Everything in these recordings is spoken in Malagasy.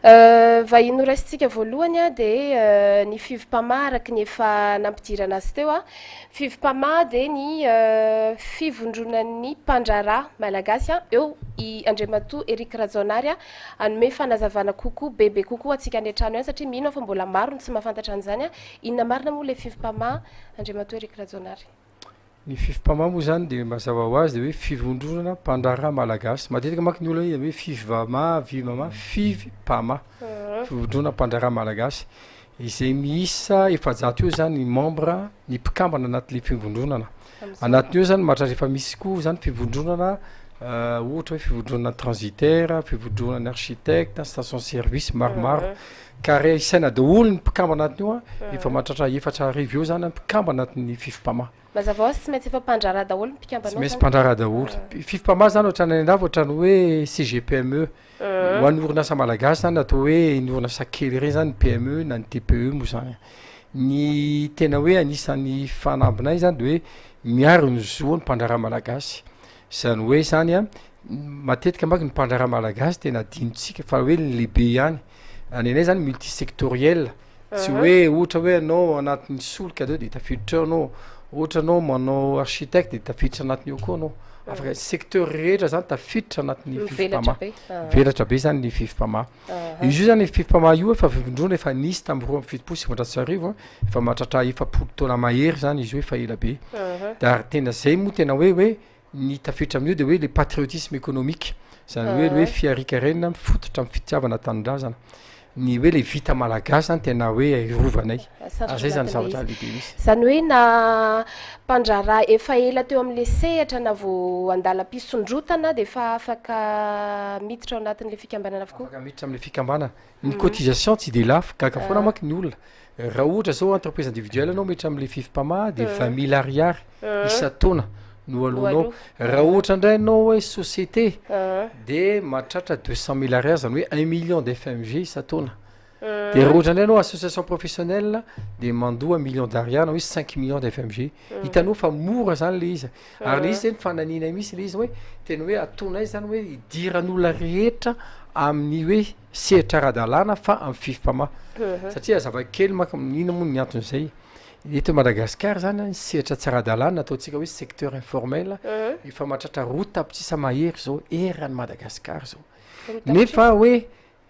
Vahiny noraisintsika voalohany dia ny Fivmpama araka ny efa nampidirana azy teo. Fivmpama dia ny fivondronan'ny mpandraharaha malagasy. Eo i Andriamatoa Eric Rajaonary hanome fanazavana kokoa, bebe kokoa antsika any an-trano ihany satria mino aho fa mbola maro ny tsy mahafantatra an'izany. Inona marina moa ilay Fivmpama Andriamatoa Eric Rajaonary? Ny Fivmpama moa izany dia mazava ho azy dia hoe fivondronana mpandraharaha malagasy. Matetika manko ny olona hoe Fivama, Vivama, Fivmpama, fivondronana mpandraharaha malagasy. Izay miisa 400 eo izany ny membre, ny mpikambana anatin'ilay fivondronana. Anatin'io izany mahatratra efa misy koa izany fivondronana ohatra hoe fivondronana transitaire, fivondronana architecte, station service maromaro. Ka raha isaina daholo ny mpikambana anatin'io an, efa mahatratra 4000 eo zany an mpikambana anatin'ny Fifpama. Mazava ho azy tsy maintsy efa mpandraharaha daholo ny mpikambana Tsy maintsy mpandraharaha daholo. Fifpama zany ohatran'ny any an-dafy ohatran'ny hoe CGPME. Ho an'ny orinasa malagasy zany atao hoe ny orinasa kely ireny zany ny PME na ny TPE moa zany. Ny tena hoe anisan'ny fanambinay zany de hoe miaro ny zon'ny mpandraharaha malagasy. Zany hoe zany an, matetika manko ny mpandraharaha malagasy tena adinontsika fa hoe ny lehibe ihany. Ny anay zany multi sectoriel, tsy hoe ohatra hoe anao anatin'ny solika zao de tafiditra ao anao, ohatra anao manao architecte de tafiditra anatin'io koa anao, afaka secteur rehetra zany tafiditra anatin'ny Mivelatra Fifpama, be. mivelatra be zany ny Fifpama. Izy io zany Fifpama io efa fivondrona efa nisy tamin'ny 1972 an, efa mahatratra 40 taona mahery zany izy io efa ela be, de ary tena zay moa tena hoe hoe Ny tafiditra amin'io dia hoe le patriotisme économique, zany hoe le hoe fiarikarena mifototra amin'ny fitiavana tanindrazana. Ny hoe le vita malagasy zany tena hoe irovanay. Ary zay zany zavatra lehibe misy. Zany hoe na mpandraharaha efa ela teo amin'le sehatra na vao andalam-pisondrotana dia efa afaka miditra ao anatin'le fikambanana avokoa. Afaka miditra amin'le fikambanana. Ny cotisation tsy de lafo, gaga foana manko ny olona. Raha ohatra zao entreprise individuelle anao miditra amle Fifpama de vingt mille ariary isan-taona no aloanao. Raha ohatra indray anao hoe société de mahatratra deux cent mille ariary zany hoe un million de FMG isan-taona. De raha ohatra indray anao association professionnelle de mandoa un million d'ariary na hoe cinq millions de FMG. Hitanao fa mora zany le izy. Ary le izy zay ny fananianay mihitsy le izy hoe tena hoe ataonay zany hoe idiran'olona rehetra amin'ny hoe sehatra ara-dalàna fa amin'ny Fifpama. Satria zava-kely manko, inona moa ny anton'izay? Eto Madagasikara zany ny sehatra tsy ara-dalàna ataontsika hoe secteur informel efa mahatratra 2 tapitrisa mahery zao eran'i Madagasikara zao. Nefa hoe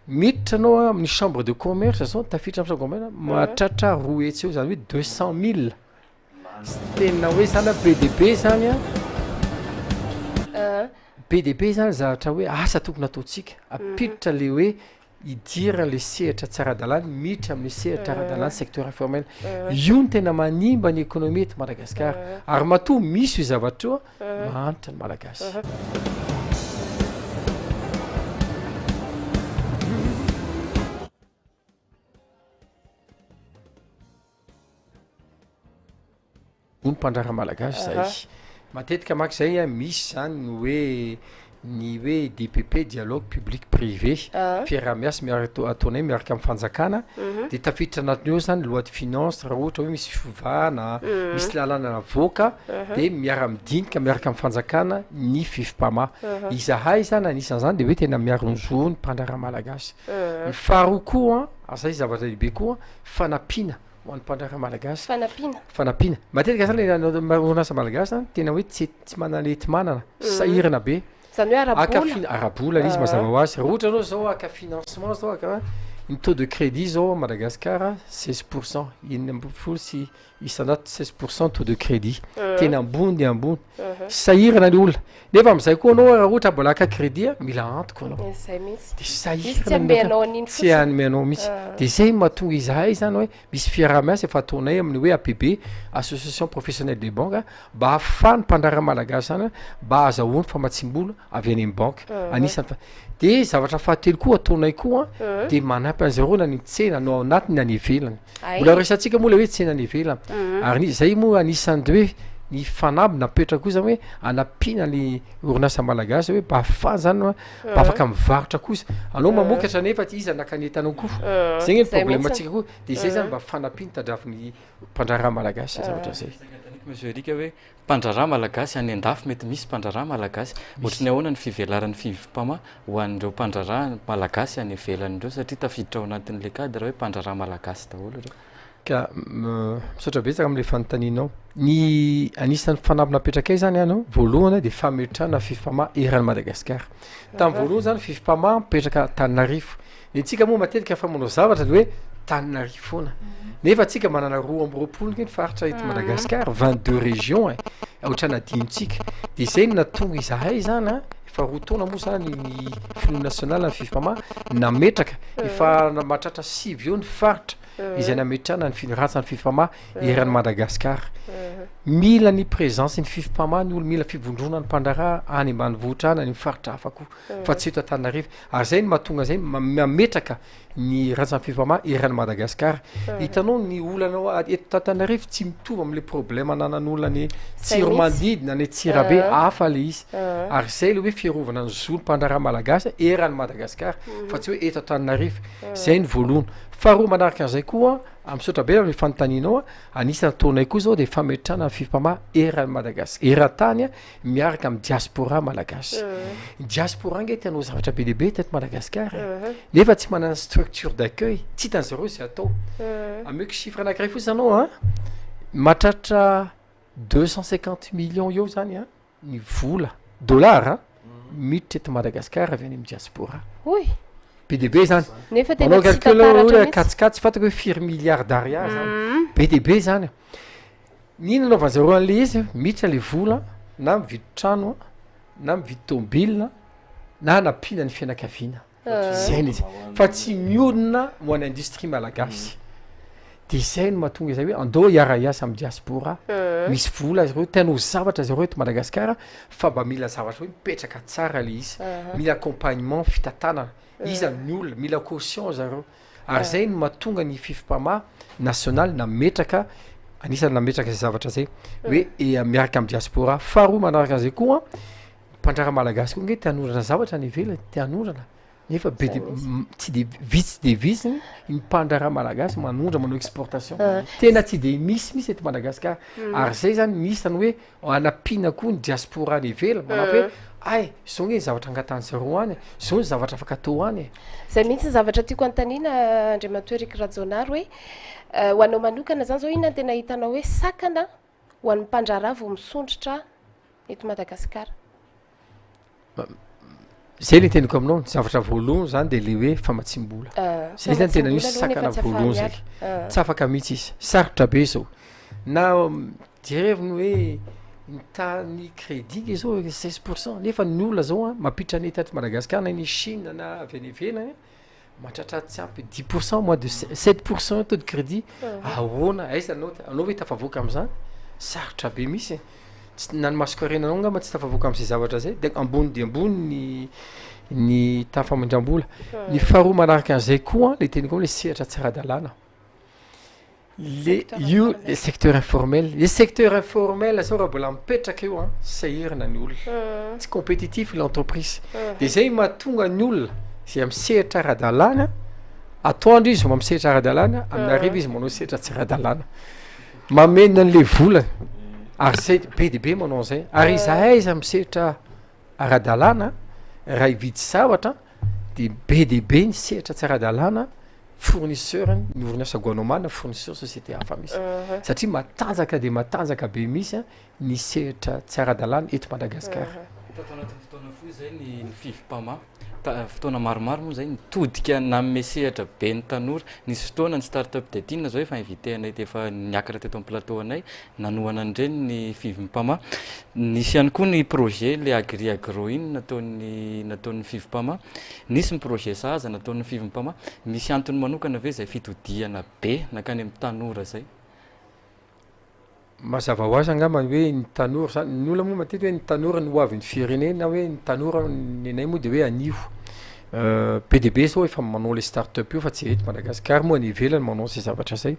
miditra anao amin'ny chambre de commerce zao, tafiditra amin'ny chambre de commerce mahatratra 200 eo, zany hoe 200 000. Tena hoe zany be dia be zany an, be dia be zany zavatra hoe asa tokony ataontsika, ampiditra le hoe idirana le sehatra tsy ara-dalàna, miditra amin'ny sehatra ara-dalàna secteur informel, io no tena manimba ny économie eto Madagasikara, ary matoa misy io zavatra io an, mahantra ny Malagasy. Hoy ny mpandraharaha malagasy zay. Matetika manko zay misy zany ny hoe ny hoe DPP dialogue public privé, fiaraha-miasa miaraka ataonay miaraka amin'ny fanjakana de tafiditra anatin'io ao zany loi de finance raha ohatra hoe misy fiovana, misy lalàna navoaka de miara-midinika miaraka amin'ny fanjakana ny Fifpama. Izahay zany anisan'izany de hoe tena miaro ny zon'ny mpandraharaha malagasy. Ny faharoa koa, ary zay zavatra lehibe koa, fanampiana ho an'ny mpandraharaha malagasy. Fanampiana. Fanampiana. Matetika zany le orinasa malagasy zany tena hoe tsy tsy manana enti-manana, sahirana be. Zany hoe Haka ara-bola. fi- ara-bola le izy mazava ho azy. Raha ohatra anao zao haka financement zao haka, ny taux de crédit zao à Madagascar 16 pourcent, 16%, 16 pourcent taux de crédit. Tena ambony dia ambony. Sahirana le olona. Nefa am'zay koa anao raha ohatra mbola haka crédit a, mila antoka anao. Zay mihitsy. De Izy tsy sahirana hanome anao an'iny tsy fotsiny. hanome anao mihitsy. De zay mahatonga izahay zany hoe misy fiaraha-miasa efa ataonay amin'ny hoe APB, Association Professionnelle des Banques, mba ahafahan'ny mpandraharaha malagasy zany mba ahazahoany famatsiam-bola avy any amin'ny banky. Anisan'ny fa- de zavatra fahatelo koa ataonay koa de manampy an'zareo na ny tsena no ao anatiny na any ivelany. Mbola resahantsika moa le hoe tsena any ivelany. Ary ny zay moa anisan'ny hoe ny fanamby napetraka koa zany hoe anampiana ny orinasa malagasy hoe mba ahafahany zany mba afaka mivarotra kosa. Anao mamokatra nefa tsy iza naka ny entanao koa. Zay nge ny Zay problème mihitsy. antsika koa. De zay zany mba fanampiana tadiavin'ny mpandraharaha malagasy zavatra zay. Monsieur Eric hoe mpandraharaha malagasy any an-dafy mety misy mpandraharaha malagasy. Ohatry ny ahoana ny fivelaran'ny Fivmpama ho an'ireo mpandraharaha malagasy any ivelany ireo satria tafiditra ao anatin'ilay cadre hoe mpandraharaha malagasy daholo ireo. Ka misaotra betsaka amin'ilay fanontanianao. Ny anisan'ny fanamby napetrakay zany an, voalohany dia fametrahana Fivmpama eran'i Madagasikara. Tamin'ny voalohany zany Fivmpama mipetraka Antananarivo. Ny antsika moa matetika fa manao zavatra de hoe Tananarivo foana. Nefa antsika manana 22 nge ny faritra eto Madagasikara, 22 régions e, ohatrany adinontsika. De zay no nahatonga izahay zany an, efa 2 taona moa zany ny filoha national ny Fivmpama nametraka, efa mahatratra 9 eo ny faritra izay nametrahana ny fi- rantsan'ny Fivmpama eran'i Madagasikara. Mila ny présence ny Fivmpama ny olo, mila fivondronan'ny mpandraharaha any ambanivohitra any, any amin'ny faritra hafa koa. fa tsy eto Antananarivo. Ary zay no mahatonga zay mametraka ny rantsan'ny Fivmpama eran'i Madagasikara. Hitanao ny olana ao eto Antananarivo tsy mitovy am'le problème ananan'olona any Tsiromandidy na any Antsirabe, hafa le izy. Ary zay le hoe fiarovana ny zon'ny mpandraharaha malagasy eran'i Madagasikara fa tsy hoe eto Antananarivo. Zay ny voalohany. Faharoa manaraka an'izay koa, misaotra be amin'ny fanontanianao a, anisan'ny ataonay koa zao de fametrahana ny Fivmpama eran'i Madagasikara, eran-tany miaraka amin'ny diaspora malagasy. Ny diaspora ange te hanao zavatra be dia be teto Madagasikara e. Nefa tsy manana structure d'accueil, tsy hitan zareo izay atao. Ameko chiffre anankiray fotsiny anao an, mahatratra 250 millions eo zany an ny vola, dollar an, miditra eto Madagasikara avy any amin'ny diaspora. Oy! Be dia be zany. Nefa tena Manao tsy hita calcul taratra hoe mihitsy. katsikatry fantako hoe firy milliards d'ariary zany. Be dia be zany. Ny inona anaovan'ny zareo an'le izy, miditra le vola na mividy trano na mividy tômôbila na hanampiana ny fianakaviana, zay le izy fa tsy mionona ho an'ny industrie malagasy, de zay no mahatonga izay hoe andao hiara-hiasa amin'ny diaspora, misy vola zareo, te hanao zavatra zareo eto Madagasikara fa mba mila zavatra hoe mipetraka tsara le izy, mila accompagnement, fitantanana, iza ny olona, mila caution zareo. Ary zay no mahatonga ny Fifpama national nametraka, anisan'ny nametraka izay zavatra zay, hoe miaraka amin'ny diaspora. Faharoa manaraka an'izay koa, mpandraharaha malagasy koa nge te hanondrana zavatra any ivelany, te hanondrana, nefa be de tsy de vitsy de vitsy ny mpandraharaha malagasy manondra manao exportation, tena tsy de misy mihitsy eto Madagasikara. Ary zay zany misy zany hoe Hanampiana koa ny diaspora any ivelany, manampy hoe hay, zao nge ny zavatra angatahan-dry zareo any e, zao ny zavatra afaka atao any e. Zay mihitsy ny zavatra tiako anontaniana Andriamatoa Eric Rajaonary hoe ho anao manokana zany zao inona no tena hitanao hoe sakana ho an'ny mpandraharaha vao misondrotra eto Madagasikara? Zay le teniko aminao, ny zavatra voalohany zany de le hoe famatsiam-bola. Zay zany tena misy sakana voalohany zay. Tsy afaka mihitsy izy, sarotra be zao. Na jerevo ny hoe ny tahan'ny crédit nge zao 16 pourcent nefa ny olona zao an mampiditra ny tato Madagasikara na any Chine na avy any ivelany Mahatratra tsy ampy 10 pourcent moins de 7 pourcent taux de crédit, ahoana aiza anao anao ve tafavoaka am'zany? Sarotra be mihitsy e, tsy na ny masonkarenanao angamba tsy tafavoaka am'zay zavatra zay de ambony de ambony ny ny taha famindram-bola. Ny faharoa manaraka an'zay koa le teniko hoe le sehatra tsy ara-dalàna. Le io le secteur informel, le secteur informel zao raha mbola mipetraka io an, sahirana ny olona, tsy compétitif l'entreprise, de zay mahatonga ny olona zay amy sehatra ara-dalàna, atoandro izy vao amy sehatra ara-dalàna, amin'ny hariva izy manao sehatra tsy ara-dalàna, mameno an'le volany, ary zay be de be manao an'zay, ary izahay aza amy sehatra ara-dalàna raha hividy zavatra de be de be ny sehatra tsy ara-dalàna fournisseur ny orinasa Guanomad na fournisseur société hafa misy satria matanjaka de matanjaka be misy ny sehatra tsy ara-dalàna eto Madagasikara. Tato anatin'ny fotoana fohy izay ny ny Fivmpama, fotoana maromaro moa izay nitodika nanome sehatra be ny tanora. Nisy fotoana ny start up Dadina izao efa invité anay efa niakatra teto amin'ny plateau anay nanohana an'ireny ny Fivmpama. Nisy ihany koa ny projet le Agri Agro iny nataon'ny nataon'ny Fivmpama. Nisy ny projet sahaza nataon'ny Fivmpama. Misy antony manokana ve izay fitodihana be nankany amin'ny tanora izay? Mazava ho azy angamba ny hoe ny tanora zany, ny olona moa matetika hoe ny tanora no hoavin'ny firenena hoe ny tanora ny anay moa de hoe anio. Be dia be zao efa manao le start up io fa tsy eto Madagasikara moa any ivelany manao zay zavatra zay.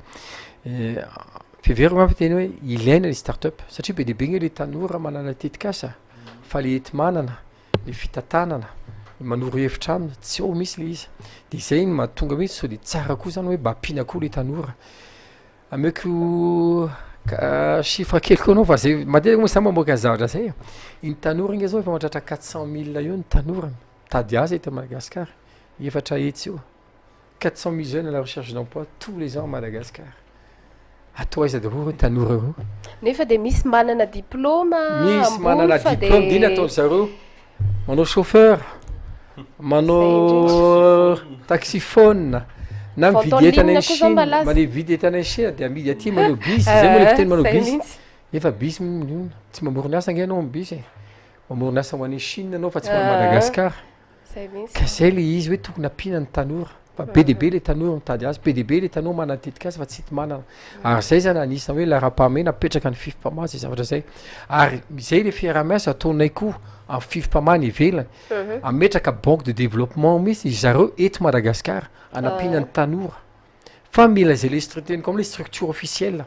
Fiheverako angamba tena hoe ilaina le start up satria be dia be nge le tanora manana tetikasa fa le enti-manana ny fitantanana, ny manoro hevitra aminy, tsy ao mihitsy le izy, de zay no mahatonga hoe sao de tsara koa zany hoe mba ampiana koa le tanora, ameko Ka chiffre kely koa anao fa zay matetika moa za mamoaka ny zavatra zay e, ny tanora nge zao efa mahatratra 400 000 eo ny tanora mitady asa eto Madagasikara, 400 eo, 400 000 jeunes à la recherche d'emploi tous les ans à Madagascar. Atao aiza daholo ireo tanora ireo? Nefa dia misy manana diplôma Misy ambony manana fa diplôme de dia inona ataon-dry zareo? Manao chauffeur, manao taxiphone, na Vente en mividy entana ligne any koa zao Chine, malaza. mandeha mividy entana any Chine de amidy aty manao bus, zay moa le fiteny manao Zay bus, mihitsy. nefa bus moa inona? Tsy mamorona asa ange ianao amin'ny bus e, mamorona asa ho an'i Chine ianao fa tsy ho an'i Madagascar. Zay mihitsy. Ka zay le izy hoe tokony ampiana ny tanora fa be dia be le tanora mitady asa, be dia be le tanora manana tetikasa fa tsy hita manana. Ary zay zany anisan'ny hoe laharam-pahamehana apetraka ny Fifpama zay zavatra zay. Ary zay le fiaraha-miasa ataonay koa amin'ny Fifpama any ivelany, ametraka banque de développement mihitsy zareo eto Madagasikara anampiana ny tanora. Fa mila zay le stru- teniko amle structure officielle.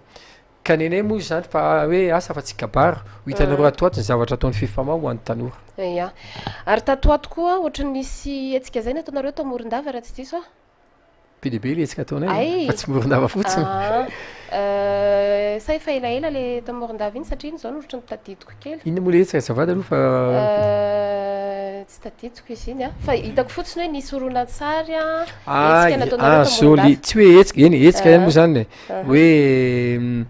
Ka nenay moa izany fa hoe asa fa tsy kabary, ho hitanareo ato ho ato ny zavatra ataon'ny Fifama ho an'ny tanora. Ia. Ary tato ho ato koa ohatran'ny nisy hetsika izay nataonareo tao Morondava raha tsy diso aho? Be dia be le hetsika ataonay e, Hay! fa tsy Morondava fotsiny. Aa. Sa efa elaela le tao Morondava iny satria iny izao no ohatran'ny tadidiko kely. Inona moa le hetsika azafady aloha fa. Tsy tadidiko izy iny an, fa hitako fotsiny hoe nisy horonantsary an, Ah, hetsika nataonareo ah tao zao le, Morondava. tsy hoe hetsika, eny e, hetsika ihany moa zany e. Hoe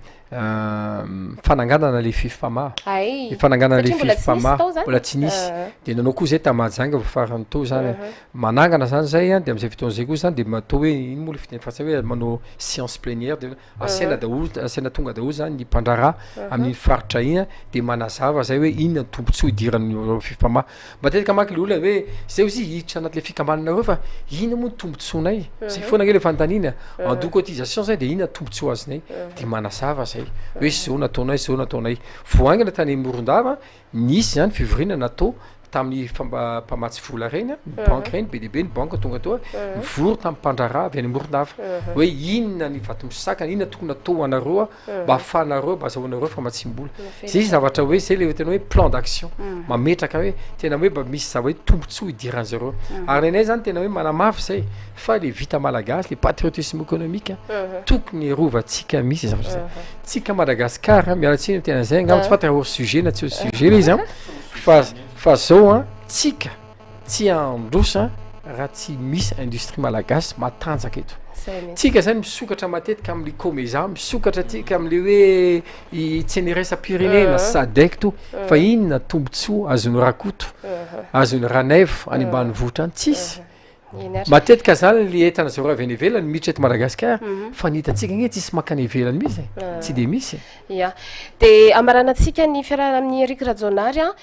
fananganana le Fifpama, Hay, le fananganana le satria mbola tsy nisy Fifpama, tao zany mbola tsy nisy, Ah. de nanao koa zay ta Mahajanga vao farany teo zany e, manangana zany zay an, de am'zay fotoana zay koa zany de atao hoe ino moa le fiteny frantsay hoe manao séance plénière de asaina daholo, asaina tonga daholo zany ny mpandraharaha amin'iny faritra iny an, de manazava zay hoe inona ny tombotsoa idiran'ny Fifpama. Matetika manko le olona hoe zay ozy hiditra anaty le fikambananareo fa inona moa ny tombotsoanay? Zay foana ange le fanontaniana e, mandoa cotisation zay de inona ny tombotsoa azonay? De manazava zay hoe zao nataonay zao nataonay. Vao haingana tany Morondava nisy zany fivoriana natao tamin'ny famba- mpamatsy vola reny, ny banky reny, be dia be ny banky tonga teo, nivory tamin'ny mpandraharaha avy any Morondava hoe inona ny vato misakana, inona tokony atao ho anareo mba ahafahanareo mba azahoanareo famatsiam-bola. Zay zavatra hoe zay le tena hoe plan d'action mametraka hoe tena hoe mba misy zava hoe tombontsoa idiran'zareo. Ary nenay zany tena hoe manamafy zay fa le vita malagasy le patriotisme économique tokony arovantsika mihitsy zavatra zay. Tsika Madagasikara miala tsiny amin'ny tena zay angamba tsy fantatra hors sujet na tsy hors sujet le izy an fa fa zao an tsika Tsy handroso raha tsy misy industrie malagasy matanjaka eto. Tsika zany misokatra matetika amle comeza, misokatra tsika amle hoe i tsena iraisam-pirenena, sadec to, fa inona tombotsoa azon'i Rakoto, azon'i Ranaivo any ambanivohitra any? Tsisy. Matetika zany le entana zareo avy any ivelany miditra eto Madagasikara, fa ny hitantsika ange tsisy mankany ivelany mihitsy e, tsy de misy e. Ya. Dia hamaranantsika ny fiarahana amin'i Eric Rajaonary an.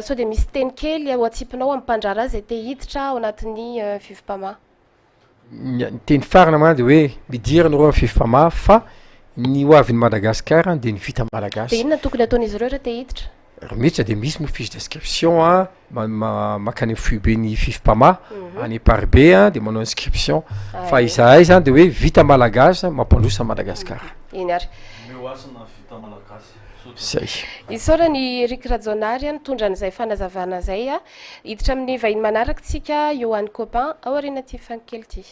Sao dia misy teny kely ho atsipinao amin'ny mpandraharaha izay te hiditra ao anatin'ny Fivmpama? Ny teny farany angamba dia hoe midira nareo amin'ny Fivmpama fa ny ho avin'i Madagasikara dia ny vita malagasy. Dia inona no tokony hataon'izy ireo raha te hiditra? Raha miditra dia misy moa fiche d'inscription an, mankany amin'ny foiben'ny Fivmpama any Amparibe an, dia manao inscription. Fa izahay izany dia hoe vita malagasy mampandroso an'i Madagasikara. Eny ary. Omeo hasina ny vita malagasy. Zay. Isaorana i Eric Rajaonary nitondra an'izay fanazavana izay. Hiditra amin'ny vahiny manaraka isika, Yohann Copin, aorian'ity fankely ity.